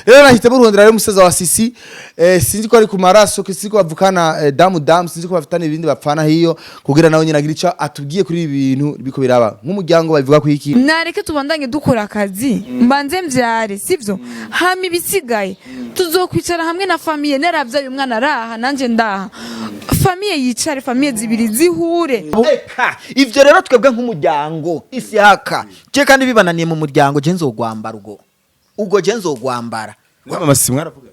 Rero nahitemo urondera rero umusaza wa Sisi, sinzi ko ari ku maraso, sinzi ko bavukana, damu damu, sinzi ko bafitana ibindi bapfana hiyo, kugira nawe nyine agira ico atubwiye kuri ibi bintu biko biraba nk'umuryango, babivuga ku iki. Nareke tubandanye dukora akazi, mbanze mvyare, sivyo? Hama ibisigaye tuzokwicara hamwe na famille. Naravyaye umwana araha, nanje ndaha, famille yicare, famille zibiri zihure. Eka ivyo rero twebwe nk'umuryango, Isihaka, je kandi bibananiye mu muryango, je nzogwambara ubwo je nzogwambara. Mama Sisi mwaravuga?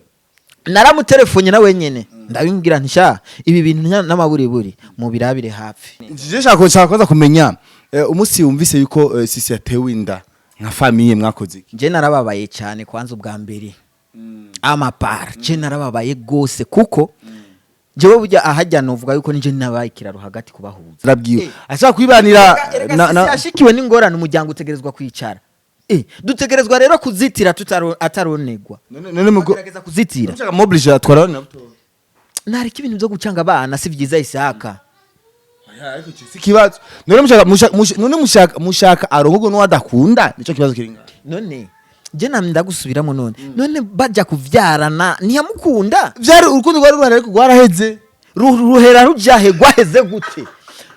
Naramutelefone na wenyene, ndabimbwira nti: "Sha, ibi bintu n'amaburiburi mubirabire hafi." Je shaka kwanza kumenya, umunsi wumvise yuko Sisi yatewe inda, nka famille mwakoze iki? Je narababaye cyane. Kwanza ubwa mbere amapara, je narababaye gose, kuko jewe burya ahajya novuga yuko nije nabaye ikiraro hagati kubahuza. Narabwiwe ashaka kwibanira na yashikiwe n'ingorane, umuryango utegerezwa kwicara. Dutegerezwa rero kuzitira ataronegwa. None mugo Tugerageza kuzitira. Mushaka mobilije atwara na buto. Nareka ibintu byo gucanga abana, si byiza, Isaka. Si kibazo. None mushaka none mushaka arongogo n'uwadakunda, nico kibazo kiri ngaho. None je namwe ndagusubiramo, none bajya kuvyarana ntiyamukunda? Vyari urukundo rwari ruhari, ariko rwaraheze. Ruhera ruja he? Rwaheze gute?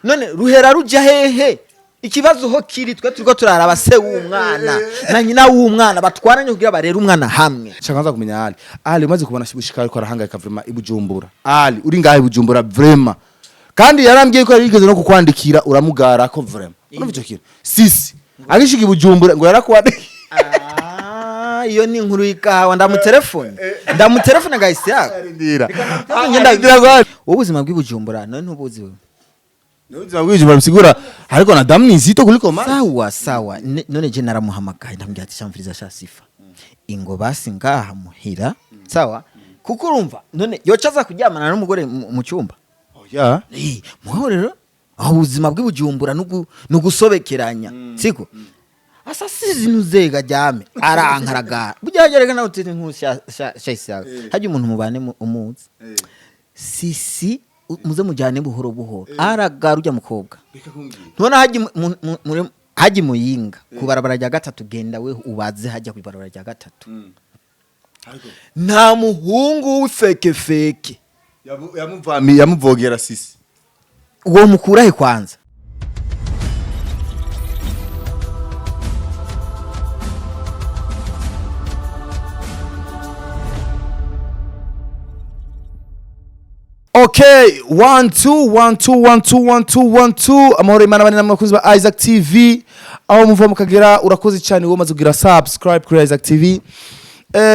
None ruhera ruja hehe? Ikibazo ho kiri, twe turiko turaraba se w'umwana na nyina w'umwana batwaranye kugira barere umwana hamwe. Shaka kwanza kumenya, Ali, Ali, umaze kubona bushika ariko arahangayika vraiment i Bujumbura. Ali uri ngahe i Bujumbura vraiment, kandi yarambwiye ko yarigeze no kukwandikira uramugara ko vraiment. Urumva ico kintu, Sisi agishika i Bujumbura ngo yarakwandikira. Ah, iyo ni inkuru y'ikawa. Ndamutelefone gahise yako. Arindira. Ngenda. Arindira gwa Ubuzima bw'i Bujumbura none ntubuzi wewe? Ubuzima bw'i Bujumbura bisigura ariko na damu ni nzito kuliko maji. Sawa sawa. None je naramuhamagaye, ndamubwira ati: "Shamviriza sha Sifa, ingo basi ngaha muhira." Sawa, kuko urumva none yoca aza kuryamana n'umugore mu cyumba? Oya. Mugabo rero aho ubuzima bw'i Bujumbura nugusobekeranya, siko? Asa sizinuzega jyame arankaragara burya hagerega nawe utiri nkuru sha hajya umuntu mubane umuzi Sisi, muze mujyane buhoro buhoro, aragara ujya mukobwa. Ntubona hajya hajya Muyinga ku barabara rya gatatu, genda we ubaze hajya ku ibarabara rya gatatu, nta muhungu w'ifekefeke. Yamuvami yamuvogera Sisi. Uwo mukurahe kwanza? Okay, one two one two one two one two one two. Amahoro Imana bane namwe bakunzi ba Isaac TV. Aho muva mukagera, urakoze cyane wowe umaze kugira subscribe kuri Isaac TV.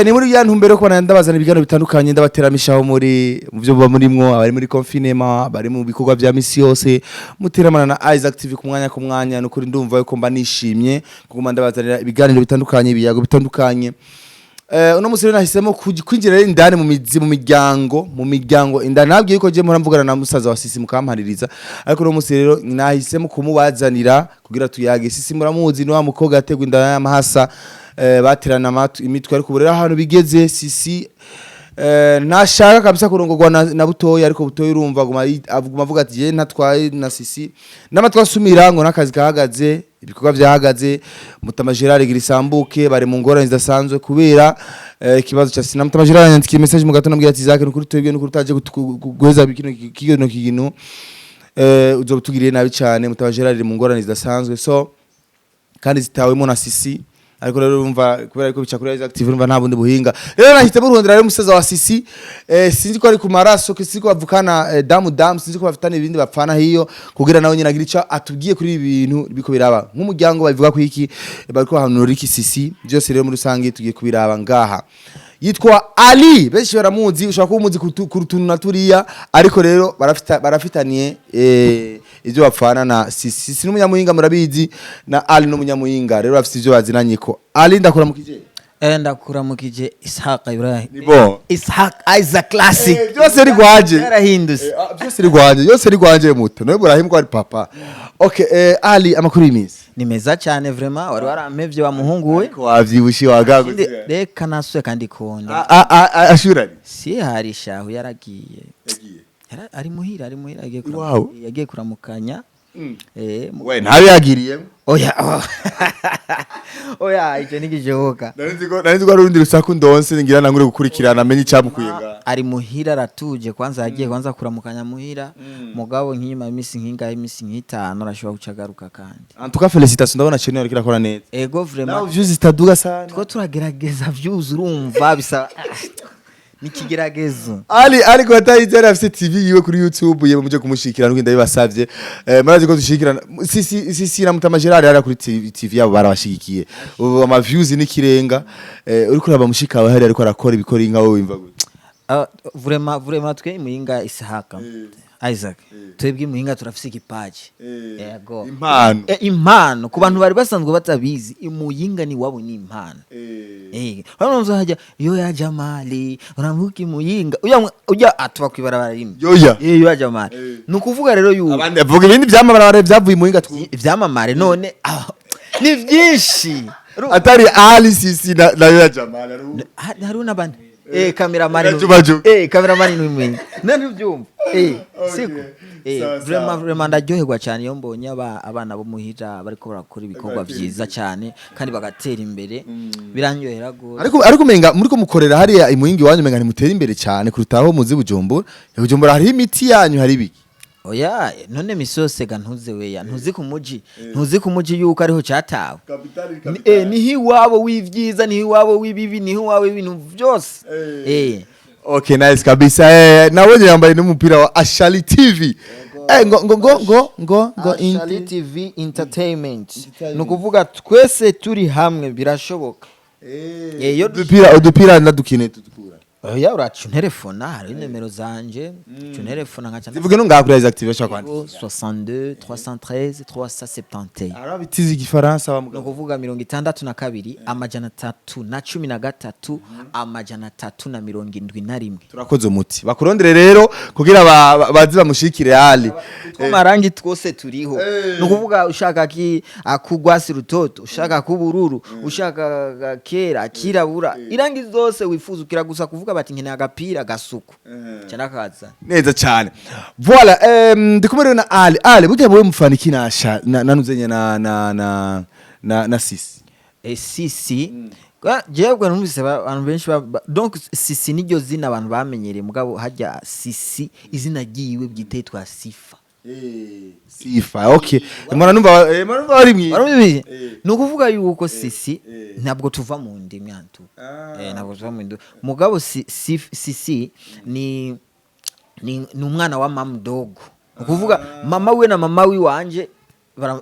Ni muri ya ntumbero yo kubana ndabazana ibiganiro bitandukanye, ndabateramishaho muri mu byo muba murimwo, abari muri confinement, bari mu bikorwa bya misi yose, muteramana na Isaac TV ku mwanya ku mwanya. Nukuri ndumva yuko mba nishimye kuguma ndabazanira ibiganiro bitandukanye, ibiyago bitandukanye. Uno musi rero nahisemo kwinjira rero indani mu mizi, mu miryango indani. Nabwiye ko je mpora mvugana na musaza wa Sisi mukampaririza, ariko uno musi rero nahisemo kumubazanira kugira tuyage. Sisi muramuzi, ni wa mukobwa yategwa inda y'amahasa, baterana imitwe, ariko ubu rero ahantu bigeze Sisi ntashaka kabisa kurongorwa na Butoyi, ariko Butoyi urumva aguma avuga ati: "Je ntatwaye na Sisi n'amatwi asumira." Ngo n'akazi kahagaze, ibikorwa byahagaze. Mutama Gerard Girisambuke bari mu ngorane zidasanzwe kubera ikibazo cya Sina. Mutama Gerard yandikiye message mu gatondo ambwira ati: "Zake, nukuri twebwe nukuri utaje guheza kino kintu, uzobutugiriye nabi cyane." Mutama Gerard ari mu ngorane zidasanzwe, so kandi zitawemo na Sisi. Ariko rero urumva kubera ko bica kuri Isaac TV, urumva nta bundi buhinga. Rero nahitamo urondera rero umusaza wa Sisi, sinzi ko ari ku maraso, sinzi ko bavukana, damu damu, sinzi ko bafitana ibindi bapfana hiyo, kugira nawe nyine agira ico atubwiye kuri ibi bintu biko biraba nk'umuryango, babivuga ku iki, bariko bahanura iki Sisi. Byose rero muri rusange tugiye kubiraba ngaha. Yitwa Ali, benshi baramuzi, ushobora kuba umuzi ku rutuntu na turiya, ariko rero barafitaniye ibyo bapfana na Sisi. Sisi n'umunyamuhinga murabizi, na Ali n'umunyamuhinga, rero bafite ibyo bazinanye ko. Ali, ndakuramukije. Ndakuramukije, Ishaq Ibrahim. Ni bon. Ishaq Isaac Classic. Byose rigwaje. Yarahindutse. Byose rigwanje, byose rigwanje muto nawe Ibrahim ko ari papa. Okay, Ali, amakuru y'iminsi? Ni meza cyane vraiment, wari warampevye wa muhungu we. Ko wavyibushe, wagagutse. Reka nasuye kandi konda. Ashurari. Si hari shahu, yaragiye. Ari muhira, ari muhira, Iwabo? Yagiye kuramukanya. We ntabiyagiriye. Oya, oya, icyo ntigishoboka. Nari nzi ko ari urundi rusaku ndonse, ngira nangure gukurikirana amenye icyamukuye ngaha. Ari muhira, aratuje. Kwanza yagiye kwanza kuramukanya muhira, mugabo nk'inyuma y'iminsi nk'ingahe, iminsi nk'itanu, arashobora guca agaruka kandi. En tout cas, félicitations, ndabona channel ariko irakora neza. Ego. Naho Vraiment. views zitaduga sana. Two turagerageza views, urumva bisa nikigeragezo. Ali ariko atayizera afite TV yiwe kuri YouTube, yebe muje kumushikira nuko ndabibasavye. Murazi ko dushikirana si si si na Mutama Gerard yari kuri TV yabo, barabashigikiye. Ubu ama views n'ikirenga. Uriko uraba mushika wawe hari ariko arakora ibikora inka, wowe wimva gute? Vraiment, vraiment, twe Muyinga, Isahaka Isaac, twebwe Muyinga turafise ikipaji. Yego. Impano. Impano ku bantu bari basanzwe batabizi, Imuyinga ni wabo ni impano. Urabona hajya yo ya Jamali, urambuka Imuyinga ujya atuba kwibarabara rimwe. Yoya. Yo ya Jamali. Ni ukuvuga rero yuko Abandi avuga ibindi byamamare byavuye Muyinga ivyamamare none ni byinshi. Atari Ali Sisi na Yoya Jamal Hariho n'abandi, cameraman. Juba Juba. Cameraman ni Muyinga none ubyumva, siko? Sawa, Vraiment, sawa. vraiment ndaryoherwa cyane iyo mbonye abana bo muhira bariko barakora ibikorwa vyiza cyane kandi bagatera imbere, birandyohera gose. Ariko umenga muriko mukorera hariya Imuyinga iwanyu, umenga ntimutera imbere cyane kuruta aho muzi Bujumbura. Bujumbura hariho imiti yanyu, hari ibiki. Oya, none misi yose ga ntuze weya, ntuzi ku muji, ntuzi ku muji yuko ariho catawe. Niho iwabo w'ivyiza, niho iwabo w'ibibi, niho iwabo w'ibintu vyose. Okay, nice kabisa. Nabonye yambaye n'umupira wa Ashali TV. Ngo ngo ngo ngo ngo ngo Ashali TV Entertainment, ni ukuvuga twese turi hamwe birashoboka. Iyo Udupira ndadukine tudukura. Oya, uraca unterefona, hariho nimero zanje, uca unterefona nkaca Zivuge no ngaha kuri Isaac TV bashaka kwandika. 62 313 371. Arabitize igifaransa Ni bamugabo. ukuvuga 62 313 371. Turakoze umuti. Bakurondere rero kugira baze bamushikire Ali. Tw'amarangi twose turiho. Ni ukuvuga ushaka ki akugwasi rutoto, ushaka kubururu, ushaka kera kirabura, irangi zose wifuza, ukira gusa kuvuga bati nkeneye agapira gasuku cyane akaza. Neza cyane. Voilà, ndi kumwe rero na Ali. Ali, burya wowe mufana iki nasha nanuzenya na Sisi? Sisi. Jewe numvise abantu benshi donc Sisi niryo zina abantu bamenyereye, mugabo hajya Sisi izina ryiwe bwite yitwa Sifa. Sifa, okay. Mwana numva bari mwiza. Warabizi? Ni ukuvuga yuko Sisi ntabwo tuva mu ndimi antu. Ntabwo tuva mu ndimi. Mugabo Sisi ni umwana wa mama dogo. Ni ukuvuga mama we na mama wiwanje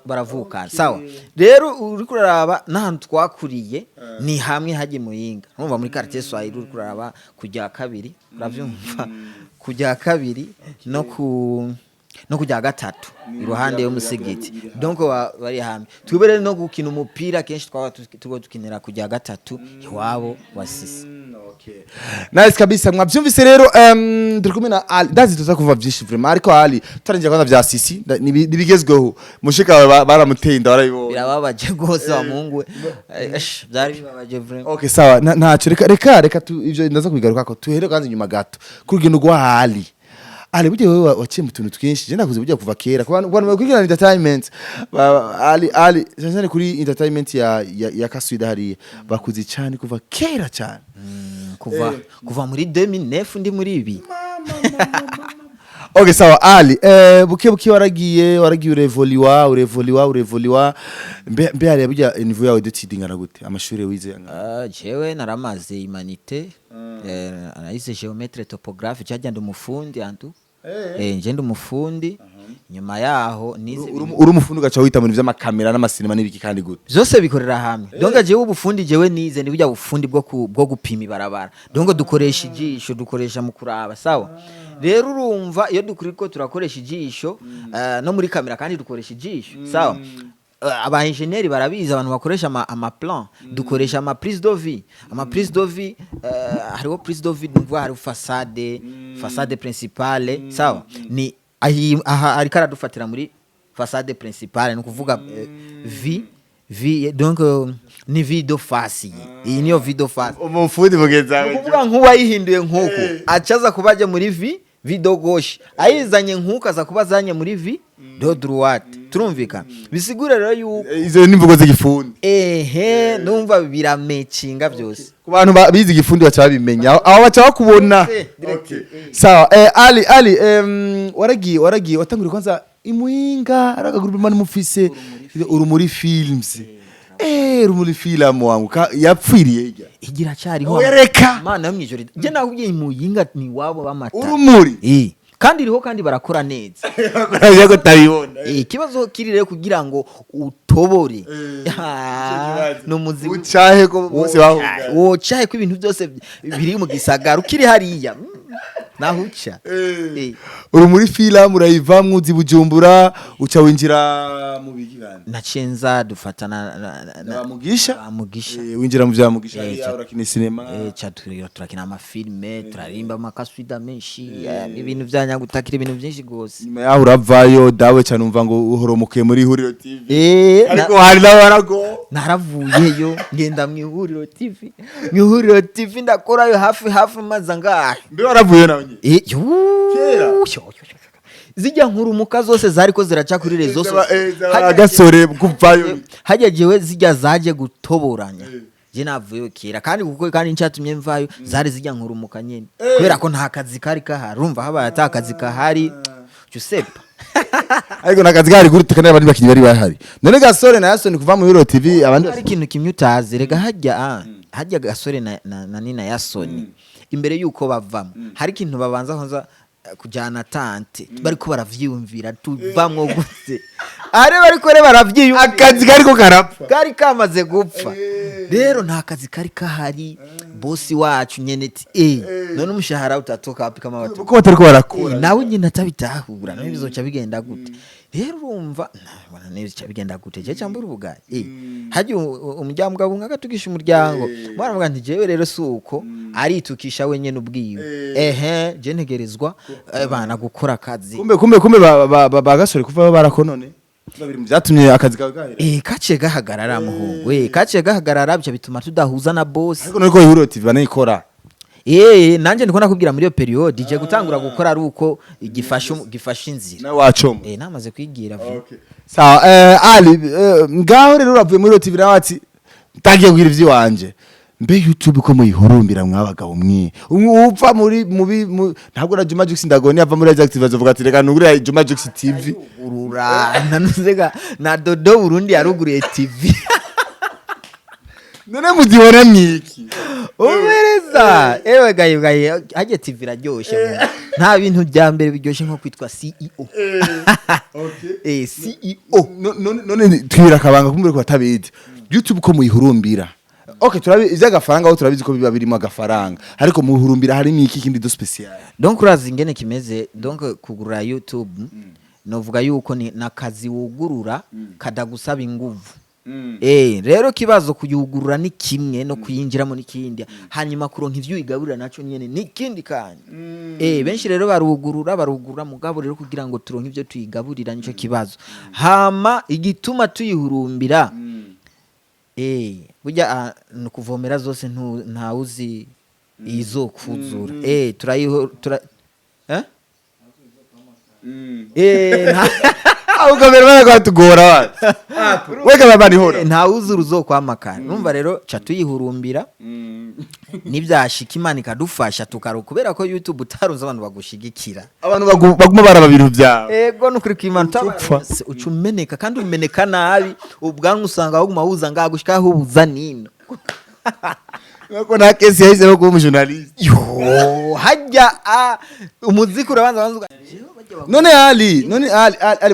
baravukana. Sawa. Rero uri kuraraba n'ahantu twakuriye ni hamwe hajye Muyinga. Urumva muri quartier Swahili, uri kuraraba kujya kabiri, uravyumva? Kujya kabiri no kujya gatatu iruhande y'umusigiti, donc bari hamwe. Twebwe rero no gukina umupira kenshi twaba turiko dukinira kujya gatatu iwabo wa Sisi. Nice kabisa, mwabyumvise rero, turi kumwe na Ali. Ndazi tuza kuva byinshi vraiment, ariko Ali tutarinjye kwanza bya Sisi nibigezweho, mushika wawe baramuteye inda, barabibonye. Birababaje rwose wa Mungu we. Byari bibabaje vraiment. Okay, sawa, ntacyo, reka ivyo ndaza kubigarukako. Tuhere kwanza inyuma gato ku rugendo rwa Ali. Ali, burya wewe waciye mu tuntu twinshi, je ndakuze burya kuva kera ku bantu bakurikirana entertainment. Ali cyane cyane kuri entertainment ya Kaswida hariya bakuze cyane kuva kera cyane. Kuva muri 2009 ndi muri ibi. Okay, sawa Ali, buke buke waragiye urevoliwa, urevoliwa, urevoliwa. Mbe hariya burya niveau yawe d'étude ingana gute? Amashuri wize angana? Jewe naramaze humanités, nayize géomètre topographe, cyajya ndi umufundi antu. Nje ndi umufundi, nyuma yaho nize Uri umufundi, ugaca wita mu bintu vy'amakamera n'amasinema n'ibiki kandi gute? Byose bikorera hamwe. Donc jewe ubufundi jewe nize ni burya bufundi bwo gupima ibarabara. Donc dukoresha ijisho, dukoresha mu kuraba. Sawa, rero urumva iyo dukuriko turakoresha ijisho, no muri kamera kandi dukoresha ijisho. Sawa. Aba engineer barabizi, abantu bakoresha ama plan, dukoresha ama prise de vue, ama prise de vue. Hariho prise de vue, numva hariho façade principale. Sawa, ni aha ariko aradufatira muri façade principale, ni ukuvuga v donc ni vue de face. Iyi niyo vue de face. Umufundi mugenzi Ni ukuvuga nk'uwayihinduye nk'uku acaza kuba ajya muri vue de gauche, ayizanye nk'uku aza kuba azanye muri vue de droite. Turumvikana, bisigura rero yuko Izo ni imvugo z'igifundi. Ehe, numva biramecinga byose. Ku bantu bize igifundi baca babimenya, aho baca bakubona. Direct. Sawa, Ali, waragiye watanguriye kwanza imuhinga ari akagroupe mani mufise Urumuri Films, Urumuri Film wangu yapfiriye hirya. Igira cyariho. Oya, reka. Imana yo mwijoro, je nakubwiye, imuyinga ni wabo bamata. Urumuri. Kandi iriho, kandi barakora neza. Yego, tabibona. Ikibazo kiri rero kugira ngo utobore. Ah, ni umuzimu. Ucahe ko bose bahunga. Wocahe ko ibintu byose biri mu gisagara ukiri hariya. Naho uca. Urumuri Film urayivamwo, uzi Bujumbura, uca winjira mu bigi kandi. Nacenza dufata na Ba Mugisha? Ba Mugisha. Winjira mu vya Mugisha. Eh, Hariya urakina sinema. Ca turakina amafilme, turarimba amakaswida menshi, ibintu vya nyagutakira, ibintu byinshi gose. Nyuma yaho uravayo dawe cyane, umva ngo uhoromoke muri Ihuriro TV. Ariko hari n'abarago. Naravuyeyo ngenda mu Ihuriro TV, mu Ihuriro TV ndakorayo hafi hafi maze angahe. Mbe waravuye nawe nyine? Yoo, Kera? yo, yo, yo, yo. Zijya nkurumuka zose zariko ziraca kuri réseaux. Zaba Gasore kuvayo. Hajya jewe zijya zaje gutoboranya, je navuyeyo kera, kandi kuko kandi ncyatumye mvayo zari zijya nkurumuka nyene, kubera ko nta kazi kari kahari. Urumva habaye ata kazi kahari, Giuseppe. Ariko nakazi kari gute kandi abandi bakinyi bari bahari? None Gasore na Yasoni kuva mu Ihuriro TV abandi Hari ikintu kimwe utazi rega, hajya hajya Gasore na Nina Yasoni, imbere yuko bavamo hari ikintu babanza kwanza, kujyana tante bariko baravyiyumvira tuvamwo gute, are bariko re baravyiyumvira. Akazi kariko karapfa. Kari kamaze gupfa rero, nta kazi kari kahari. Bosi wacu nyene ati none umushahara utatoka wapi kama watu Kuko batariko barakora. Nawe nyine atabitahura, nawe bizoca bigenda gute rero? Urumva nabona neza bigenda gute? Je cyambura ubugaye, hajya umuryango bumwe agatukisha umuryango, mwana mwana nti jewe rero si uko aritukisha wenyene ubwiwe. Ehe, je ntegerezwa bana gukora akazi. Kumbe ba Gasore kuva barakonone babiri mu byatumye akazi kawe gahera. Kaciye gahagarara, muhungu, kaciye gahagarara, bica bituma tudahuza na boss. Ariko nuko Ihuriro TV banayikora. Nanje ndiko nakubwira muri iyo période je gutangura gukora ari uko gifasha inzira. Nawe wacoma. Namaze kwigira vuba. Sawa, Ali, ngaho rero uravuye muri Ihuriro TV nawe ati ntagiye kugira ivy'iwanje. Mbe YouTube ko muyihurumbira mwabagabo mwe? Umwe upfa muri mubi ntabwo na Juma Jux ndagoni ava muri Isaac TV azovuga ati reka nugure Juma Jux TV. Urura nanuzega na Dodo Burundi yaruguriye TV. None muzibona mwiki? Umereza ewe gaye gaye, hajye TV iraryoshe mu. Nta bintu bya mbere biryoshe nko kwitwa CEO. CEO. None twira akabanga kumbure ko batabizi, YouTube ko muyihurumbira, okay, turabi ivy'agafaranga aho turabizi ko biba birimo agafaranga, ariko muhurumbira harimo iki kindi do spécial? Donc urazi ingene kimeze, donc kugurura YouTube novuga yuko ni nakazi wugurura kadagusaba inguvu. Rero kibazo kuyugurura ni kimwe no kuyinjiramo n'ikindi, hanyuma kuronka ivyo uyigaburira naco nyene ni ikindi kandi. Benshi rero barugurura, mugabo rero kugira ngo turonke ivyo tuyigaburira nico kibazo. Hama igituma tuyihurumbira, burya ni ukuvomera zose, ntawuzi izokuzura. Turayiho tura eh? Ahubwo mbere bana kwatugora weka babani hora. Ntawuzi uruzokwamakara. Numva rero ca tuyihurumbira, nibyashika Imana ikadufasha tukaru, kubera ko YouTube utaruzi abantu bagushigikira. Abantu baguma baraba ibintu byawe. Ego, nukuri kw'Imana. Upfa. Uca umeneka, kandi umeneka nabi, ubwanwa usanga waguma wuza ngaha gushika aho ubuza nino. Nako nta kesi yahisemo kuba umujournaliste. Yo, hajya umuziki urabanza banza None Ali,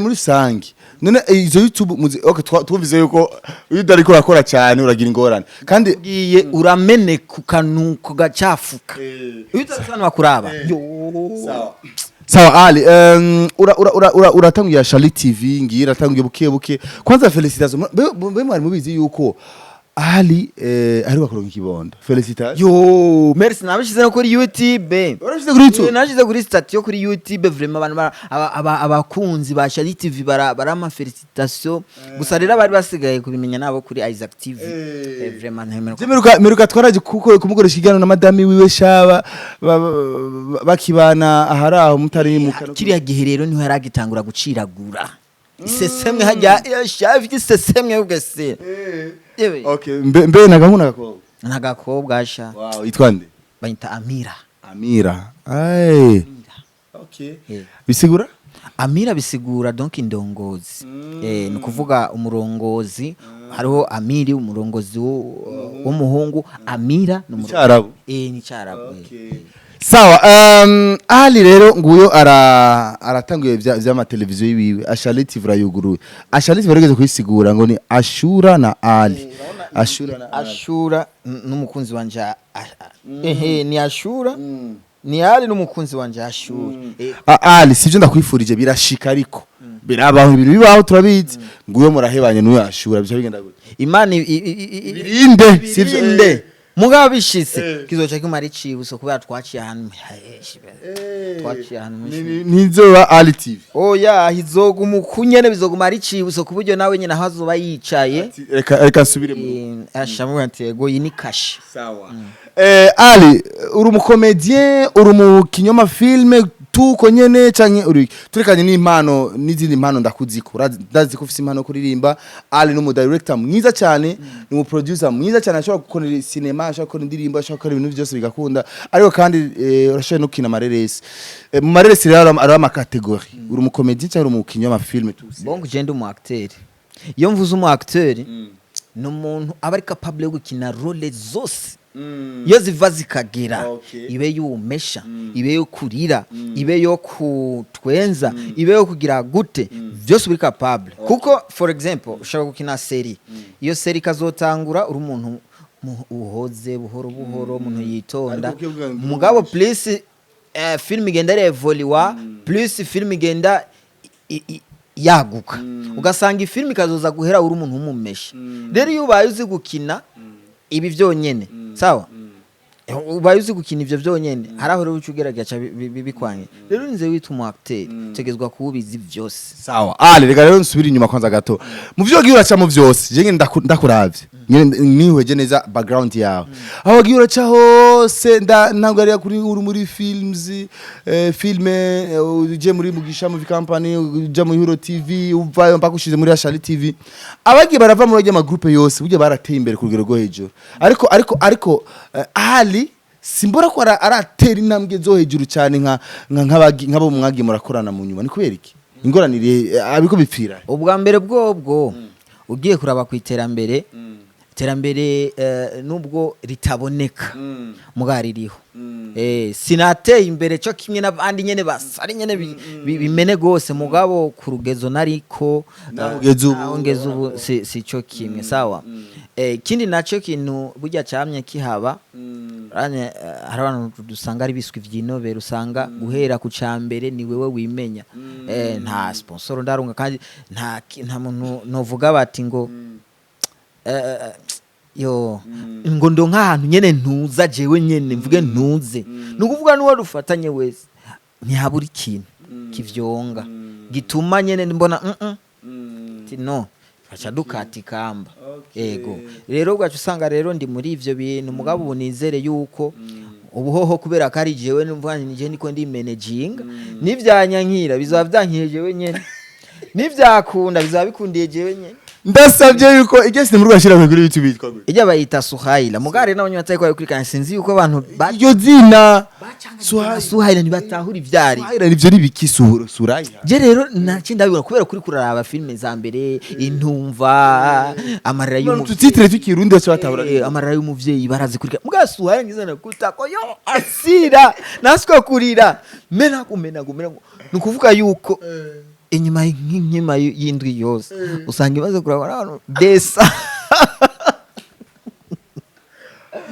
muri rusange, none izo YouTube muzi, okay, twumvise yuko iyo utariko urakora cyane uragira ingorane kandi. Ugiye urameneka, ukanuka, ugacafuka iyo utazi abantu bakuraba. Yo. Sawa Ali, ura ura ura ura uratanguye Shali TV, ngiye iratanguye buke buke. Kwanza félicitations. Be mwari mubizi yuko Ali aheruka kuronka ikibondo? Félicitations. Yo, merci, nabishize no kuri YouTube. Warabishize kuri YouTube? Nashize kuri statut yo kuri YouTube. Vraiment abantu abakunzi ba Shali TV barama félicitations. Gusa rero abari basigaye kubimenya nabo kuri Isaac TV. Vraiment ntemera. Je meruka twaraje kuko kumukoresha ikiganiro na madami wiwe shaba bakibana ahari aho mutari mu kano. Kiriya gihe rero niho yaragitangura guciragura. Isesemwe hajya shafi, isesemwe ugase. Yewe. Okay, mbe nagahuna gakobwa? Nagakobwa sha. Wow, yitwa nde? Banyita Amira. Amira. Ay, okay. Bisigura? Amira bisigura donc indongozi, ni ukuvuga umurongozi. Hariho amiri, umurongozi w'umuhungu. Amira ni Icyarabu? Eh, ni icyarabu. Sawa. Ali rero nguyo aratanguye vy'amateleviziyo yiwiwe. Ashali TV urayuguruye. Ashali TV barigeze kuyisigura ngo ni Ashura na Ali, Ashura na Ali. Ashura n'umukunzi wanje, ehe, ni Ashura, ni Ali n'umukunzi wanje Ashura. Ali, sivyo ndakwifurije, birashika, ariko birabaho, ibintu bibaho turabizi. Nguyo murahebanye n'uyo Ashura, bica bigenda gute? Imana Birinde, sivyo? Birinde, mugabo bishitse kizoca kimara icibuso kubera twaciye ahantu henshi, twaciye ahantu henshi. Ntizoba Ali TV? Oya, izoguma uku nyene, bizoguma ari icibuso ku buryo nawe nyene aho azoba yicaye. Ati, reka nsubire mu rugo. Ashamwe ati yego, iyi ni kashe. Sawa. Ali, uri umucomédien, uri mu kinyoma filme tuko nyene, canke uri turekanye n'impano n'izindi mpano? Ndakuziko, ndazi ko ufise impano yo kuririmba. Ali ni umudirector mwiza cyane, ni umuproducer mwiza cyane, ashobora gukora cinema, ashobora gukora indirimbo, ashobora gukora ibintu byose bigakunda. Ariko kandi urashoboye no gukina amareresi. Mu mareresi rero hariho amacatégories. Uri umucomédien cyangwa uri mu kinyoma filme tuzi? Bon, je ndi umu acteur. Iyo mvuze umu acteur, ni umuntu aba ari capable yo gukina rôle zose iyo ziva zikagera, ibe yumesha, ibe yo kurira, ibe yo kutwenza, ibe yo kugira gute, byose uri capable. Kuko for example ushobora gukina série, iyo série ikazotangura uri umuntu uhoze buhoro buhoro, umuntu yitonda. Ariko ukivuga ngo Mugabo plus film igenda irevoluwa, plus film igenda yaguka, ugasanga ifilm ikazoza guhera uri umuntu w'umumesha. Rero iyo ubaye uzi gukina ibi byonyene, sawa, ubaye uzi gukina ivyo byonyene, hari aho rero uca ugerageza bikwange. Rero urinze witwa umu acteur, utegezwa kuba ubizi vyose. Sawa Ali, reka rero nsubire inyuma kwanza gato mu vyo wagiye uracamo vyose. Je nyene ndakuravye nyene, nihweje neza background yawe, aho wagiye uraca hose, ntabwo ari kuri uri muri films, filme, uje muri Mugisha Movie Company, uja muri Hero TV, uvayo mpaka ushize muri Ashali TV. Abagiye barava muri ajya groupe yose burya barateye imbere ku rugero rwo hejuru, ariko Ali simbora ko aratera intambwe zo hejuru cyane nk'abo mwagiye murakorana mu nyuma. Ni kubera iki? Ingorane iri abiko bipfira? Ubwa mbere bwobwo, ugiye kuraba ku iterambere, iterambere nubwo ritaboneka muga ririho. Sinateye imbere cyo kimwe n'abandi nyene basari nyene bimene gose, mugabo ku rugezo nariko Naho ugeze ubu. Naho ngeze ubu si cyo kimwe. Sawa. Ikindi naco kintu burya camye kihaba, hari abantu dusanga ari biswi vyinobera, usanga guhera ku cambere ni wewe wimenya. Nta sponsor ndarunga, kandi nta muntu novuga bati ngo yo ngo ndo nk'ahantu nyene ntuza jewe nyene mvuge ntuze. Ni ukuvuga n'uwo dufatanye wese ntihabura ikintu kivyonga gituma nyene mbona Ati no baca dukata ikamba. Ego rero ugaca usanga rero ndi muri ivyo bintu. Mugabo ubu nizere yuko ubuhoho kubera ko ari jewe numva ni jewe niko ndi managinga, nivyanyankira bizaba vyankiye jewe nyene, nivyakunda bizaba bikundiye jewe nyene. Ndasabye yuko igesi muri rwashira kuri YouTube yitwa gute? Ijya bayita Suhaila. Mugabo rero nabonye batari kuyikurikirana, sinzi yuko abantu Iryo zina Suhaila, Suhaila, ntibatahura ivyari. Suhaila nivyo ni biki? Suraya? Je rero naci ndabibona kubera kuri kuraraba filime za mbere, intumva amarira y'umuvyeyi. Tutitire tukirundi bace batahura. Amarira y'umuvyeyi barazikurikira, muga Suhaila ngize nakutako yo asira naswe kurira mena kumena kumena. Ni ukuvuga yuko inyuma nk'inkima y'indwi yose usanga imaze kuraba n'abantu desa.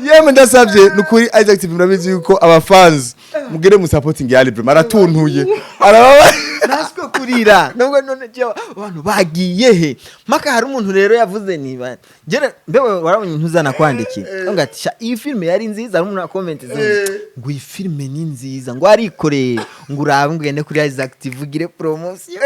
Yemwe, ndasabye nukuri, Isaac TV, murabizi yuko abafans mugere mu supporting ya Libre maratuntuye arababa. Naswe kurira nubwo none jewe abantu bagiye he maka. Hari umuntu rero yavuze niba jere mbewe warabonye ntuzana kwandikira ngo ati: "Sha, iyi filime yari nziza." Hari umuntu wa comment ngo iyi filime ni nziza, ngo arikoreye, ngo urabe ngo ugende kuri Isaac TV ugire promotion.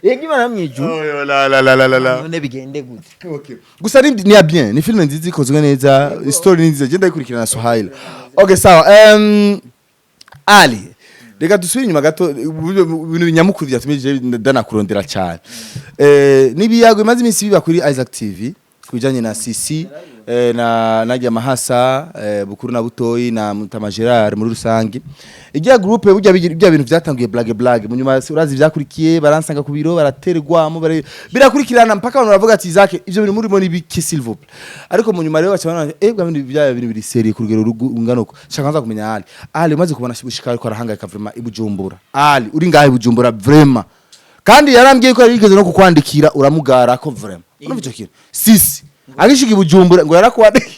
Yego, Imana mwijuru. Oh la la la la la la. None bigende gute? Okay. Gusa ni ya bien, ni film nziza ikozwe neza, story ni nziza, genda ikurikirana Suhaila. Okay, sawa. Ali, Reka dusubire inyuma gato, ibintu nyamukuru byatumye je ndanakurondera cyane. Nibiyago bimaze iminsi biba kuri Isaac TV kubijanye na CC, na Nadia Mahasa, Bukuru na Butoyi na Mutama Gerard muri rusange. Ijya groupe burya bya bintu byatanguye blague blague, mu nyuma urazi byakurikiye, baransanga ku biro, baraterwamo, birakurikirana mpaka abantu baravuga ati: "Isaac, ivyo bintu murimo ni biki, s'il vous plaît?" Ariko mu nyuma rero baca babona bwa bintu bya bintu biri sérieux ku rugero rungana uko. Shaka nza kumenya Ali, Ali umaze kubona bushika ariko arahangayika vraiment i Bujumbura. Ali uri ngahe i Bujumbura vraiment, kandi yarambwiye ko yarigeze no kukwandikira uramugara ko vraiment urumva ico kintu sisi agishika i Bujumbura ngo yarakwandikira.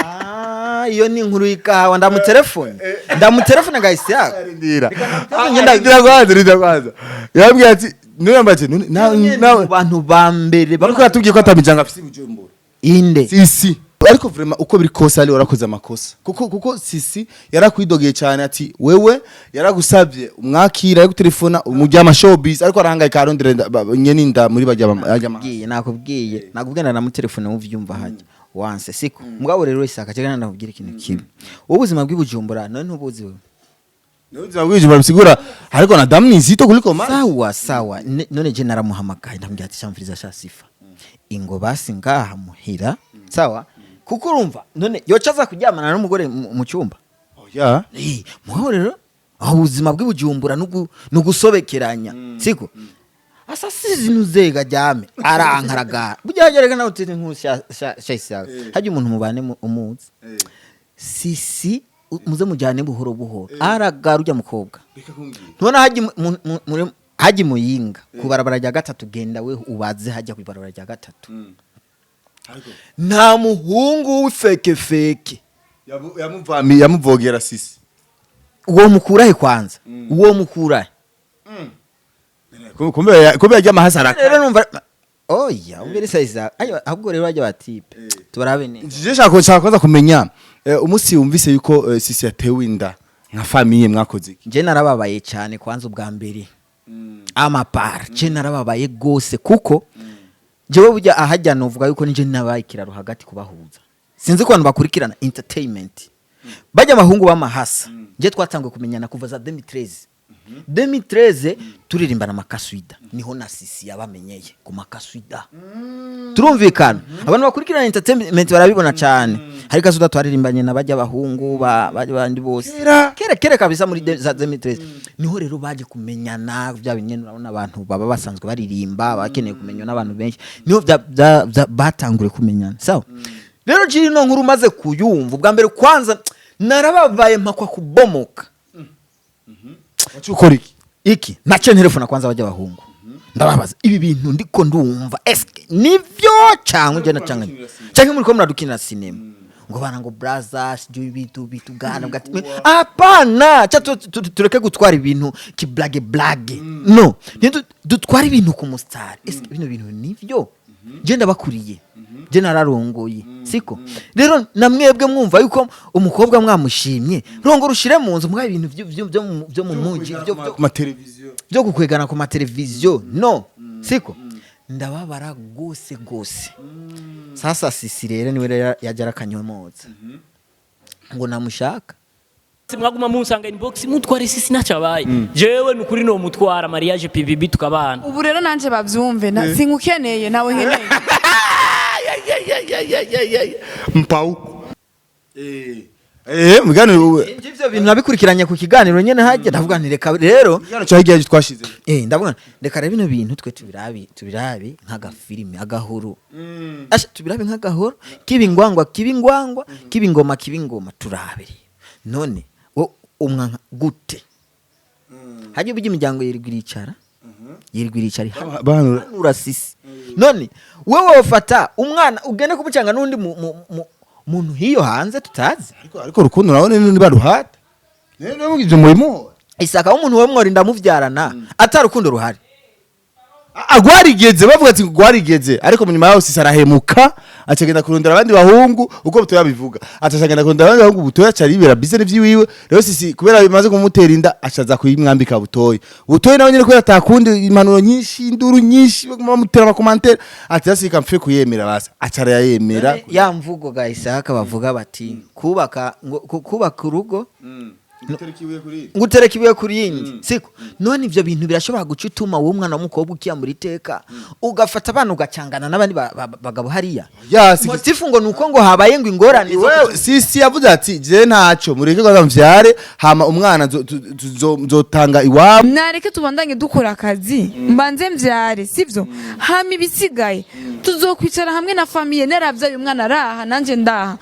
Ah, iyo ni inkuru y'ikawa. Ndamutelefone, ndamutelefone gahise yako. Rindira. Rindira kwanza, rindira kwanza. Yarambwiye ati niyo yambaye ati nawe Mu bantu ba mbere. Bariko yatubwiye ko atamijanga afise i Bujumbura. Inde? Sisi. Ariko vraiment uko biri kose ari warakoze amakosa, kuko Sisi yarakwidogeye cyane ati wewe yaragusabye umwakira, ari gutelefona umujyama showbiz, ariko arahangayika arondera nyene inda muri bajya bajya. Nakubwiye, nakubwiye, nakubwiye, ndanamutelefone uvyumva hajya wanse siko. Mugabo rero Isaka cyangwa ndakubwira ikintu kimwe, wowe ubuzima bw'ibujumbura none ntubuzi wewe. Ubuzima bw'Ibujumbura bisigura ariko na damu ni nzito kuliko maji. Sawa sawa. None je naramuhamagaye, ndamubwira ati: "Shamviriza sha Sifa, ingo basi ngaha muhira." Sawa, kuko urumva none yoca aza kuryamana n'umugore mu cyumba. Oya. Mugabo rero aho ubuzima bw'ibujumbura nugusobekeranya siko, asa sizi nuzega jyame arankaragara burya hajya nawe utiri nkuru sha Isaka hajya umuntu mubane umuzi sisi muze mujyane buhoro buhoro, aragara ujya mukobwa. Ntubona hajya hajya muyinga ku barabara rya gatatu, genda we ubaze hajya ku barabara rya gatatu, nta muhungu w'ifekefeke. Yamuvami yamuvogera Sisi. Uwo mukurahe kwanza? Uwo mukurahe? Kumbe yajya amahasa. Rero numva oya umbere size ayo, ahubwo rero bajya batipe tubarabe neza. Je shaka kwanza kumenya, umunsi wumvise yuko Sisi yatewe inda, nka famille mwakoze iki? Nje narababaye cyane kwanza ubwa mbere amapara, je narababaye gose kuko jewe burya ahajya novuga yuko nije nabaye ikiraro hagati kubahuza. Sinzi ko abantu bakurikirana entertainment bajya abahungu b'amahasa, nje twatanguye kumenyana kuva za 2013, 2013 turirimbana amakaswida, niho na Sisi yabamenyeye ku makaswida. Turumvikana, abantu bakurikirana entertainment barabibona cyane, hari kasuda twaririmbanye na bajya abahungu ba bajya bandi bose. Kera. Kera kera kabisa muri za 2013 niho rero baje kumenyana bya binyene. Urabona abantu baba basanzwe baririmba bakeneye kumenywa n'abantu benshi, niho batangure kumenyana. Sawa rero, jiri no nkuru maze kuyumva ubwa mbere kwanza narababaye mpakwa kubomoka. Wacu ukora iki? Iki nacyo ntelefona kwanza bajya abahungu, ndababaza ibi bintu ndiko ndumva eske nivyo cyangwa njye nacanganye cyangwa muri ko muradukinira sinema, ngo bana ngo braza sijui bitu bitu gana bwati hapana cha tureke gutwara ibintu kiblage blage, no dutwara ibintu ku mustari. Eske bino bintu nivyo? Je ndabakuriye, je nararongoye siko. Rero namwebwe mwumva yuko umukobwa mwamushimye, rongo rushire mu nzu mwa ibintu byo mu muji ku mateleviziyo. Byo gukwegana ku mateleviziyo, no siko. Ndababara gose gose. Sasa Sisi rero niwe rero yajya arakanyomotsa ngo namushaka. Mwaguma munsanga inbox mutware Sisi, ntacyo abaye. Jewe nukuri no mutwara mariage PVB tukabana. Ubu rero nanje bavyumve, singukeneye nawe nkeneye. Mpau mugani. Ivyo bintu nabikurikiranye ku kiganiro nyene hajya, ndavuga nti reka rero. Ikiganiro cyo hirya twashize. Ndavuga nti reka rero bino bintu twe tubirabi nk'agafilime agahuru. Asha tubirabi nk'agahuru kibingwangwa kibingwangwa kibingoma kibingoma, turabe rero. None wo umwanka gute? Hajya burya imiryango yirirwa iricara, yirirwa iricara Bahanura. Hanura Sisi. None wewe wofata umwana ugende kumucanga n'undi muntu hiyo hanze tutazi? Ariko urukundo nawe ni baruhata rero ibyo murimo. Isaka w'umuntu we mworinda muvyarana atari urukundo ruhari. Rwarigeze bavuga ati rwarigeze, ariko mu nyuma yaho Sisi arahemuka, acagenda kurondera abandi bahungu uko Butoya bivuga, acagenda kurondera abandi bahungu. Butoya aca yibera business vyiwiwe. Rero Sisi kubera bimaze kumutera inda, acaza kuyimwambika Butoya. Butoya nawe nyene kubera atakundi, impanuro nyinshi, induru nyinshi, baguma bamutera amakomantere, ati yasika mpfe kuyemera basa, aca arayemera. Ya mvugo ga Isaka bavuga bati kubaka ngo kubaka urugo. Ngo utereke ibuye kuri yindi, siko? None ivyo bintu birashobora guca utuma wowe umwana w'umukobwa ukiyambura iteka, ugafata abana ugacangana n'abandi bagabo hariya. Ya si. Motif ngo nuko ngo habaye ngo ingorane zo Wewe sisi yavuze ati je ntaco, mureke ko mvyare, hama umwana nzotanga iwabo. Nareke tubandanye dukora akazi, mbanze mvyare, sivyo? Hama ibisigaye tuzokwicara hamwe na famille, naravyaye umwana araha nanje ndaha,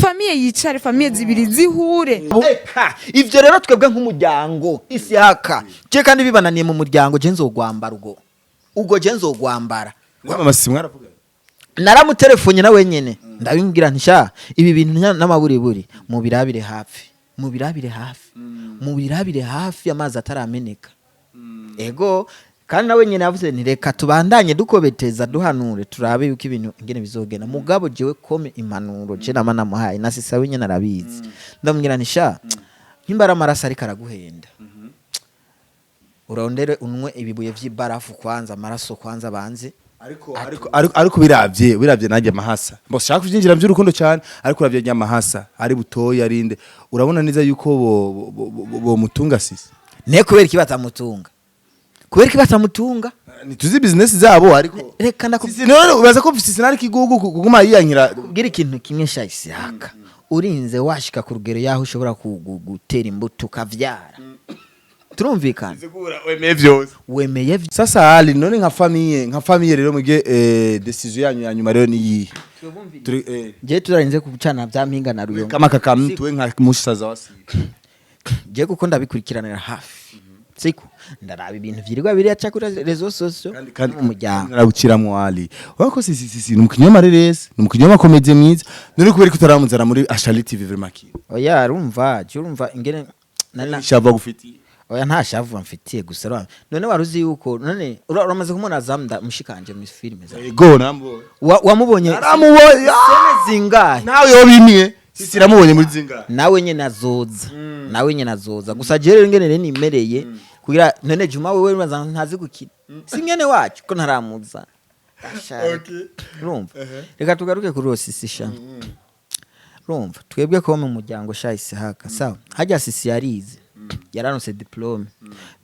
famille yicare, famille zibiri zihure. Eka ivyo rero twebwe nk'umuryango, Isihaka, je kandi bibananiye mu muryango, je nzogwambara ubwo je nzogwambara. Mama si mwaravuga? Naramutelefone nawe nyene, ndabimbwira nti: "Sha, ibi bintu n'amaburiburi mubirabire hafi, mubirabire hafi, mubirabire hafi, amazi atarameneka." Ego, kandi nawe nyene yavuze nti: "Reka tubandanye dukobeteza, duhanure, turabe yuko ibintu ingene bizogenda." Mugabo jewe comme impanuro je nama namuhaye na sisa we nyene arabizi, ndamubwira nti: "Sha, nimba ari amaraso ariko araguhenda, urondere unwe ibibuye vy'ibarafu kwanza, amaraso kwanza banze." Ariko biravye nanjye amahasa mbo shaka kuvyinjira by'urukundo cyane, ariko uravye nyamahasa ari butoya arinde, urabona neza yuko bo mutunga sisi. Ne kubera iki batamutunga? Kubera iki batamutunga? Ntituzi business zabo, ariko Reka ndakubwira. Sisi none ubaza ko sisi nari kigugu kuguma yiyankira? Kubwira ikintu kimwe sha Isihaka, urinze washika ku rugero yaho ushobora gutera imbuto ukavyara, turumvikana? Wemeye vyose. Wemeye. Sasa Ali, none nka famille rero muge décision yanyu ya nyuma rero ni yihe? Turi Je turarinze kucana vya mpinga na ruyonga. Kama kakamtu nka musaza wa sisi. Je kuko ndabikurikiranira hafi, siko ndaraba ibintu vyirirwa biriya ca kuri réseaux sociaux Kandi mu muryango. Naraguciramwo Ali, wako sisi ni umukinnyi w'amareresi, ni umukinnyi w'amakomedie mwiza. None kubera ko utaramuzana muri Ashali TV vraiment ki? Oya, urumva je, urumva ingene Shava gufitiye? Oya, nta shavu mfitiye, gusa none wari uzi yuko none uramaze kumubona Zamda mushikanje muri filime za Ego, namubonye. Wamubonye? Naramubonye. Scène zingahe? Nawe yobimwe sisi namubonye muri zingahe? Nawe nyene azoza, nawe nyene azoza. Gusa je rero ingene rero nimereye kugira none Juma wewe uraza ntazi gukina, si mwene wacu ko ntaramuza. Urumva, reka tugaruke kuri sisi sha. Urumva twebwe ko mu muryango sha Isihaka, sawa, hajya sisi yarize, yararonse diplôme,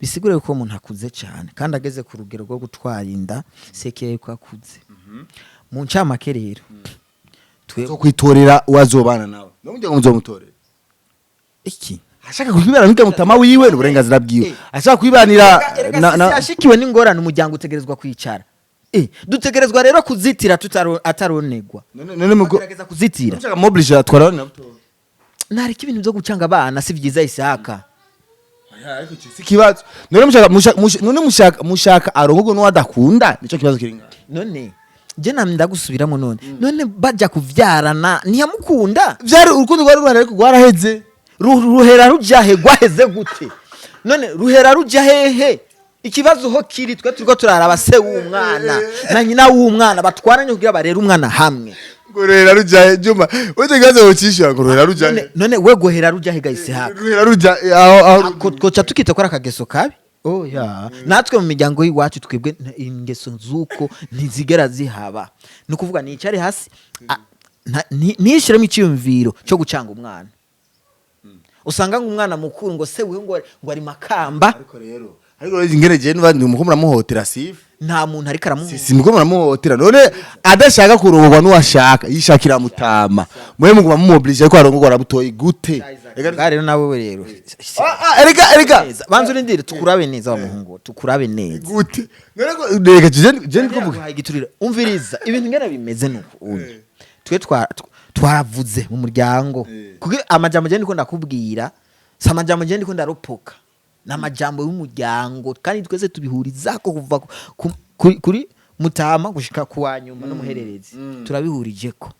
bisigure ko umuntu akuze cyane kandi ageze ku rugero rwo gutwara inda sekeye ko akuze. Mu ncamake rero twe Zo kwitorera uwazobana nawe no mujya muzomutorera? Iki? Ashaka kwibana n'urya mutama wiwe ni uburenganzira bwiwe, ashaka kwibanira Na yashikiwe n'ingorane, umuryango utegerezwa kwicara. Dutegerezwa rero kuzitira ataronegwa. None mugo Tugerageza kuzitira. Mushaka mobilije atwara na buto. Nareka ibintu byo gucanga abana, si byiza Isaka. Si kibazo. None mushaka none mushaka arongogo n'uwadakunda, nico kibazo kiri ngaho. None je namwe ndagusubiramo, none bajya kuvyarana ntiyamukunda? Vyari urukundo rwari ruhari, ariko rwaraheze. Ruhera ruja he? Rwaheze gute? None ruhera ruja hehe? Ikibazo ho kiri, twe turiko turaraba se w'umwana na nyina w'umwana batwaranye kugira barere umwana hamwe. Ngo ruhera rujahe? Juma, wewe kibazo ucishura ngo ruhera rujahe? None we gohera ruja he ga Isihaka? Ruhera ruja aho Ako twoca tukita ko ari akageso kabi? Oya, natwe mu miryango y'iwacu twebwe ingeso z'uko ntizigera zihaba. Ni ukuvuga nicare hasi, nishiremo icyiyumviro cyo gucanga umwana. Usanga ngo umwana mukuru ngo se wiwe ngo ari Makamba. Ariko rero ingene je nuba ndi umuko muramuhotera sifu. Nta muntu ariko aramuha. Si muko muramuhotera. None adashaka kurongorwa n'uwashaka yishakira mutama, mwe muguma mumoblige ariko arongorwa arabutoye gute? Reka rero nawe we rero. Ah, ah, erega Neza. Banza urindire tukurabe neza wa muhungu, tukurabe neza. Gute? None ko reka je ndiko mvuga. Yaguhaye igiturire. Umviriza, ibintu ngene bimeze nuko uyu twe twaravuze mu muryango, kuko amajambo je ndiko ndakubwira si amajambo je ndiko ndaropoka, ni amajambo y'umuryango kandi twese tubihurizako kuva kuri mutama gushika ku wa nyuma n'umuhererezi, turabihurijeko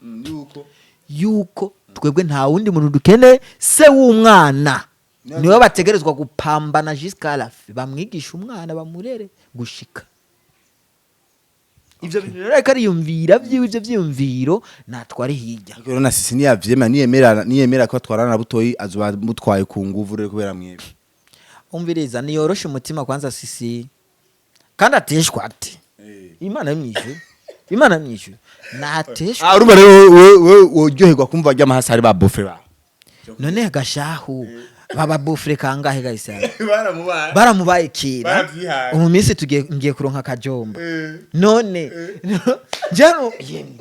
yuko twebwe nta wundi muntu dukeneye, se w'umwana niwe bategerezwa gupambana jusqu'à la fin, bamwigisha umwana, bamurere gushika ivyo bintu. Rero ariko ariyumvira vyiwe, ivyo vyiyumviro natware hirya. Ariko rero na sisi niyavyemera, niyemera ko atwarana na butoyi, azoba mutwaye ku nguvu rero kubera mwebwe. Umviriza, niyoroshe umutima kwanza sisi, kandi ateshwa ati Imana yo mwijuru, Imana yo mwijuru, nateshwa. Ah, urumva rero wewe woryoherwa kumva ry'amahasi ari ba beau-frère ba None agashahu. Baba beau-frère kangahe gahise? Baramubaye. Baramubaye kera. Baravyihaye. Mu minsi tugiye, ngiye kuronka akajomba. None jano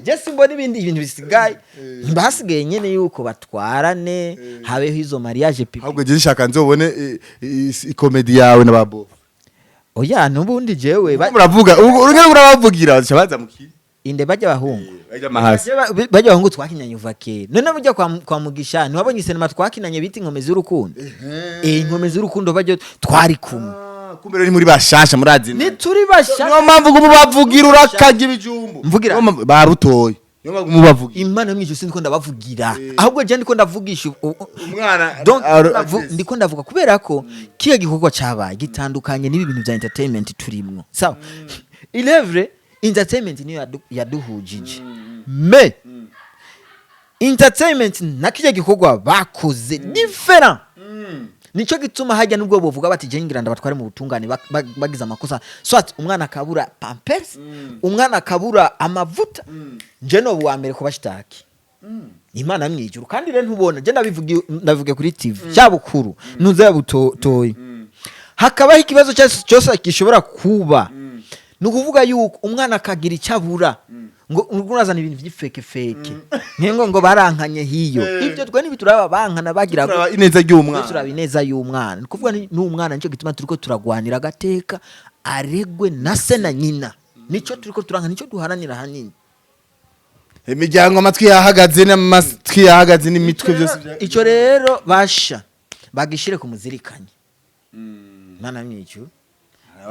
je simbona ibindi bintu bisigaye, basigaye nyene yuko batwarane, habeho izo mariage pipi. Ahubwo je nshaka nzobone i comédie yawe na babo. Oya, nubundi jewe Muravuga urugero, murabavugira baza mu inde? Bajya bahungu? Bajya mahasi. Bajya bahungu twakinanye uva kera. None mujya kwa Mugisha, ntiwabonye sinema twakinanye bita Inkomezi z'Urukundo? Inkomezi z'Urukundo, bajya twari kumwe. Kumbe rero ni muri bashasha murazi. Nituri bashasha. Niyo mpamvu ngo mubavugira urakaga ibijumbu. Mvugira. Niyo mpamvu- barutoye, niyo mpamvu mubavugira. Imana yo mw'ijuru, sindiko ndabavugira, ahubwo je ndiko ndavugisha Umwana. Donc ndiko ndavuga kubera ko kiya gikorwa cabaye gitandukanye n'ibi bintu bya entertainment turimwo. Sawa, il est vrai, entertainment niyo yaduhujije, mais entertainment na kirya gikorwa bakoze différent. Nico gituma hajya nubwo bovuga bati je ngira ndabatware mu butungane, bagize amakosa, soit umwana akabura pampers, umwana akabura amavuta, nje no wa mbere kubashitaki Imana mwijuru. Kandi rero ntubona je ndabivugiye, ndabivuge kuri TV cyabukuru ntuze butoyi, hakabaho ikibazo cyose cyose gishobora kuba, ni ukuvuga yuko umwana akagira icyo abura, ngo urazana ibintu by'ifekefeke, nkengo ngo barankanye hiyo. Ibyo twe ntibituraba, bankana bagira Turaba ineza ry'umwana. Twe turaba ineza y'umwana. Ni kuvuga n'umwana, nicyo gituma turiko turagwanira agateka, aregwe na se na nyina. Nicyo turiko turanka, nicyo duharanira hanini. Imiryango amatwi yahagaze n'amatwi yahagaze n'imitwe byose Icyo rero basha bagishire ku muzirikanye Mana mwicu.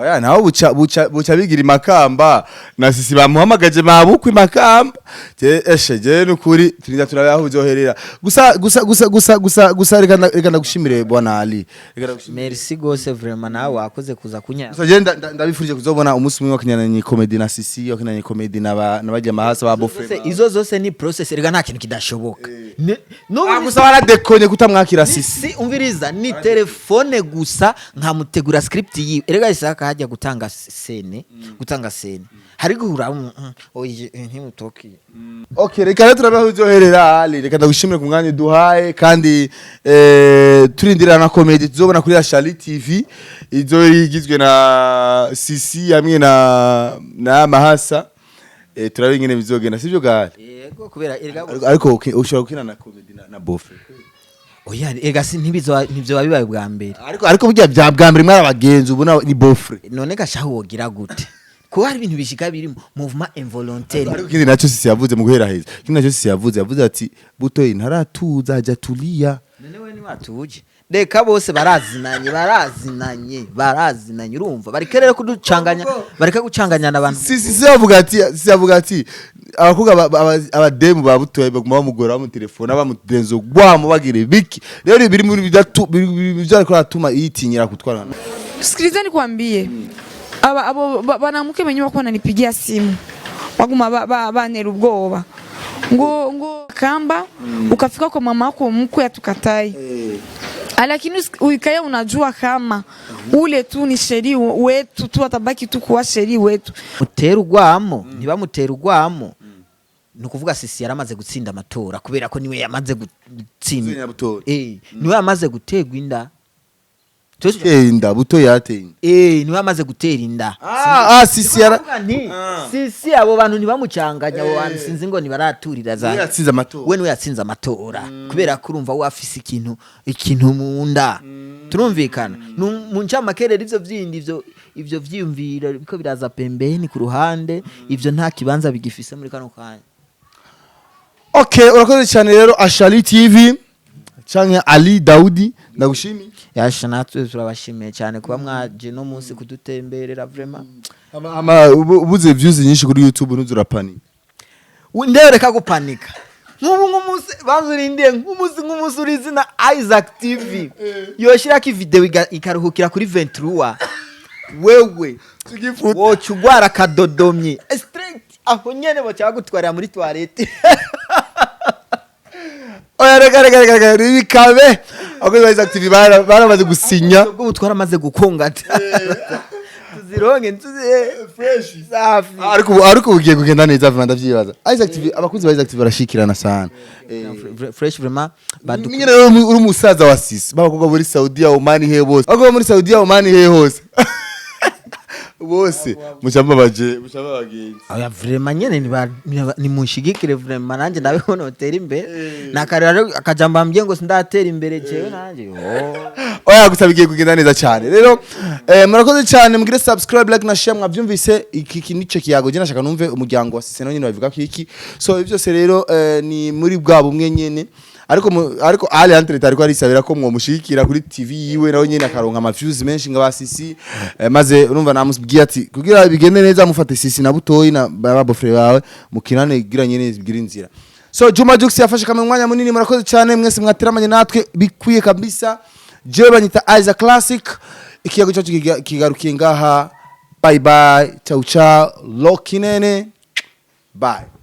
Oya, naho buca bigira imakamba na Sisi bamuhamagaje mabukwe imakamba. Je eshe, je nukuri turinda turabe aho bizoherera. Gusa gusa gusa gusa gusa gusa reka ndagushimire, bwana Ali, reka ndagushimire. Merci gose vraiment, nawe wakoze kuza kunya. Gusa je ndabifurije kuzobona umunsi umwe wakinanye comedy na Sisi, wakinanye comedy na ba nabajya mahasa ba Bofre. Izo zose ni process, rega nta kintu kidashoboka. N'ubu Gusa waradekonye kutamwakira Sisi. Si umviriza, ni telefone gusa nkamutegura script yiwe. Erega Isaka hajya gutanga scène, gutanga scène hari guhura oye ntimutoki. Okay, reka rero turabe aho bizoherera. Ali, reka ndagushimire ku mwanya uduhaye, kandi turindira na comedy tuzobona kuri Ashali TV izo igizwe na Sisi hamwe na Mahasa. Turabe ingene bizogenda, sivyo gari? Yego, kubera erega Ariko ushobora gukina na comedy na Bofe. Oya, erega si ntibizo ntibyo bibaye bwa mbere. Ariko burya bya bwa mbere mwari abagenzi, ubu ni beau-frère. None gashaho wogira gute kuba hari ibintu bishika biri mouvement involontaire? Ariko ikindi nacyo Sisi yavuze mu guhera heza, ikindi nacyo Sisi yavuze ati Butoyi ntaratuza, ajya tulia. None we ntiwatuje? Reka, bose barazinanye, barazinanye, barazinanye. Urumva, bareke rero kuducanganya, bareke gucanganya abantu. Si yavuga ati abakobwa abademu ba Butoyi baguma bamugora, bamutelefona, bamudenzo gwamo, bagira ibiki. Rero biri muri bidatu biri ariko ratuma yitinyira kutwara. Sikiliza nikwambie, aba abo banamuke wenyewe wako wananipigia simu, waguma bantera ubwoba ngo kamba ukafika kwa mama wako mkwe atukatai, lakini uikae unajua kama ule tu ni chéri wetu tu, atabaki tu kuwa chéri wetu. Mutera urwamo, ntibamutera urwamo. Ni ukuvuga Sisi yaramaze gutsinda amatora, kubera ko niwe yamaze gutsinda. Nyabutoyi. Niwe yamaze guterwa inda. Yateye inda, Butoyi yateye inda. Niwe yamaze gutera inda. Ah, Sisi yara Kuvuga nti Sisi, abo bantu ntibamucanganya, abo bantu sinzi ngo ntibaraturira za Niwe yatsinze amatora. We niwe yatsinze amatora, kubera ko urumva we afise ikintu mu nda. Turumvikana. Mu ncamake rero, ivyo vyindi, ivyo vyiyumviro biriko biraza pembeni ku ruhande, ivyo nta kibanza bigifise muri kano kanya. Okay, urakoze cyane rero, Ashali TV canke Ali Daudi, ndagushimiye. Yasha, natwe turabashimiye cyane kuba mwaje no munsi kudutemberera, vraiment. Ama ubuze views nyinshi kuri YouTube ntuzurapanika. Ndewe gupanika nk'ubu, nk'umunsi banzurindiye, nk'umunsi uri izina Isaac TV yoshirako ivideo ikaruhukira kuri 23, wewe woca ugwara akadodomye straight aho nyene, boca bagutwarira muri toilette. Oya, reka reka reka reka bikabe, abakozi ba Isaac TV baramaze gusinya. Ubwo twaramaze gukongata. Tuzironke ntuze Fresh. safi. Ariko ugiye kugenda neza vuba, ndavyibaza. Isaac TV, abakunzi ba Isaac TV barashikirana sana. Fresh vraiment badu. Nyine rero uri umusaza wa Sisi, b'abakobwa muri Saudiya, Oman, he bose, abakobwa muri Saudiya, Oman, he hose bose mucamba baje mucamba bagenzi. Oya, vraiment nyene nimunshigikire vraiment, nanje ndabibona notera imbere. Nakarero akajambo ambwiye ngo sindatera imbere jewe nanje, oh. Oya, gusa bigiye kugenda neza cyane rero. Murakoze cyane, mugire subscribe, like na share. Mwabyumvise, iki nico kiyago je nashaka numve umuryango wa Sisi nawo nyene babivuga ko iki. So ibyo byose rero ni muri bwa bumwe nyene, ariko Ali Entre ariko arisabira ko mwomushigikira kuri TV yiwe, nawe nyene akaronka ama views menshi nga ba Sisi. Maze urumva namubwiye ati kugira bigende neza mufate Sisi na Butoyi na ba beau-frère bawe mukinane, kugira nyene bigire inzira. So Juma Jux yafashe kamwe umwanya munini. Murakoze cyane mwese mwateramanye natwe bikwiye kabisa. Jewe banyita Isaac Classic. Ikiyago cyacu kigarukiye ngaha. Bye bye, ciao ciao, lokinene, bye.